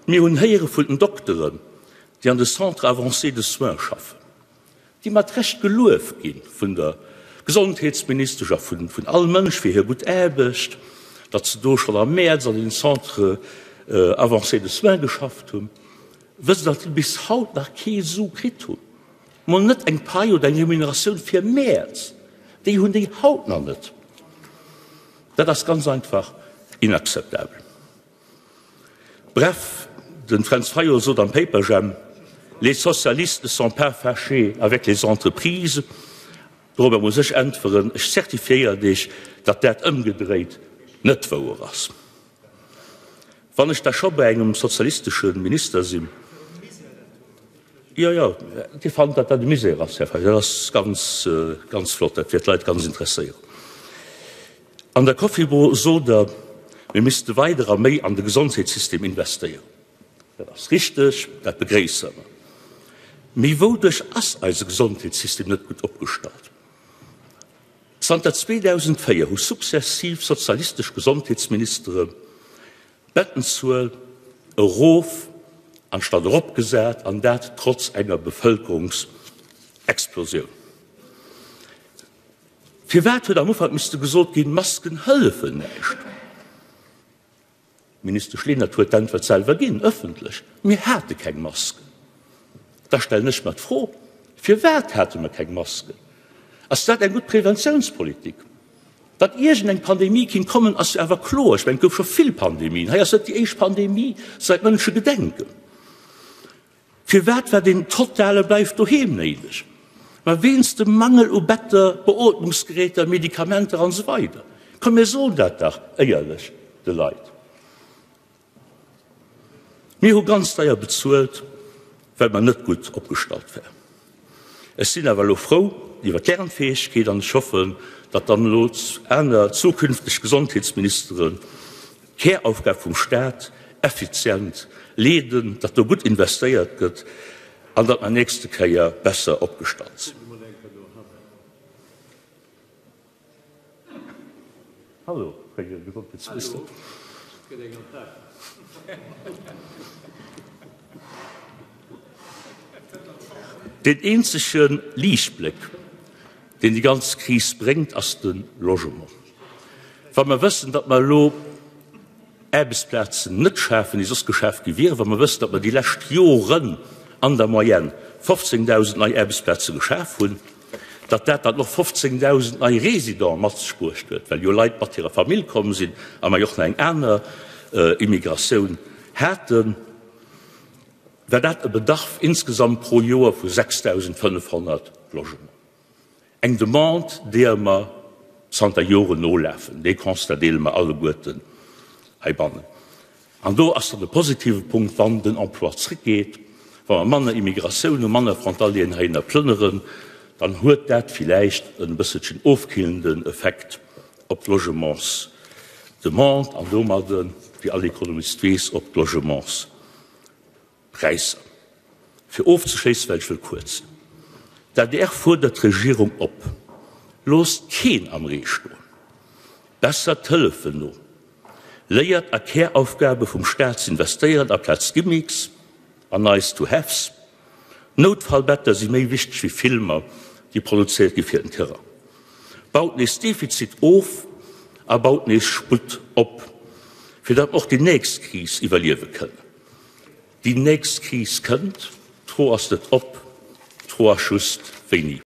Mir hunn héiere vun den Dokteren, déi an de Centres avancés de soins schaffen, déi mat Recht gelueft gi vun der Gesondheetsministesch a vun all Mënsch fir hir gutt Aarbecht, datt se do schonn am Mäerz an den Centres avancés de soins geschafft hunn. Wësst Der, datt déi bis haut nach kee Su kritt hunn? Mol net eng Pai oder eng Remuneratioun fir Mäerz. Déi hunn déi haut nach net. Dat ass ganz einfach inakzeptabel. Bref, de Fränz Fayot sot am Paperjam, Les socialistes ne sont pas fâchés avec les entreprises. Dorobber muss ech äntweren, Ech zertifiéieren Iech, datt dat ëmgedréit net wouer ass. Wann ech da scho bei engem sozialistesche Minister sinn, jo, jo, Dir fannt, datt dat e Misär ass, Här Fayot, dat ass ganz, ganz flott, dat wäert d'Leit ganz interesséieren. An der Cofibu sot Der, mir misste weider a méi an de Gesondheetssystem investéieren. Dat ass richteg, dat begréisse mer. Mee wouduerch ass eise Gesondheetssystem net gutt opgestallt? Zanter 2004 hu sukzessiv sozialistesch Gesondheetsministere d'Bettenzuel erof anstatt eropgesat, an dat trotz enger Bevëlkerungsexplosioun. Firwat huet am Ufank misste gesot ginn, Masken hëllefen näischt? D'Ministesch Lenert huet d'Äntwert selwer ginn, ëffentlech, Mir hate keng Masken. Da stellen ech mer d'Fro, Firwat hate mer keng Masken? Ass dat eng gutt Preventiounspolitik? Datt iergendeng Pandemie kinnt kommen, ass jo awer kloer. Ech mengen, et gouf scho vill Pandemien. Hei ass net déi éischt Pandemie säit Mënsche gedenken. Firwat war deen totale Bleif-doheem néideg? Ma wéinst dem Mangel u Better, Beootmungsgeräter, Medikamenter an esou weider. Komm mir soen dat dach éierlech de Leit. Mir hu ganz deier bezuelt, well mer net gutt opgestallt waren. Ech sinn awer elo frou iwwer d'Lernfäegkeet an ech hoffen, datt dann elo aner zukünfteg Gesondheetsministeren d'Käraufgab vum Staat effizient leeden, datt do gutt investéiert gëtt an datt mer nächste Kéier besser opgestallt sinn. Hallo, Här Gesondheetsminister. Deen eenzege Liichtbléck, deen déi ganz Kris bréngt, ass de Logement. Wa mer wëssen, datt mer elo Aarbechtsplazen net schafen, déi soss geschaf gi wieren, wa mer wëssen, datt mer déi lescht Joren an der Moyenne 15.000 nei Aarbechtsplaze geschaf hunn, datt dat dann och 15.000 nei Résidenten mat sech bruecht huet, well jo Leit mat hirer Famill komm sinn a mer jo och nach eng aner Immigratioun haten, war dat e Bedarf insgesamt pro Joer vu 6.500 Logementen. Eng Demande, deeër mer zanter Joren nolafen. Dee Constat deele mer alleguerten heibannen. An do ass dann de positive Punkt, wann den Emploi zrëckgeet, wa mer manner Immigratioun hu, manner Frontalieren heihinner plënneren, dann huet dat villäicht e bësselchen ofkillenden Effekt op d'Logementsdemande an domadden, wéi all Ekonomist weess, op d'Logementspräisser. Fir ofzeschléissen, well ech wëll kuerz sinn, D'adr fuerdert d'Regierung op, Loosst keen am Ree stoen, bessert d'Hëllefen no, léiert a Käraufgabe vum Staat z'investéieren aplaz Gimmicks an nice to haves. Noutfallbetter si méi wichteg wéi Filmer, déi produzéiert gi fir den Terrain. Baut nees Defizit of a baut nees Sputt op, fir datt mer och déi nächst Kris iwwerliewe kënnen. Déi nächst Kris kënnt, d'Fro ass net ob, d'Fro ass just wéini.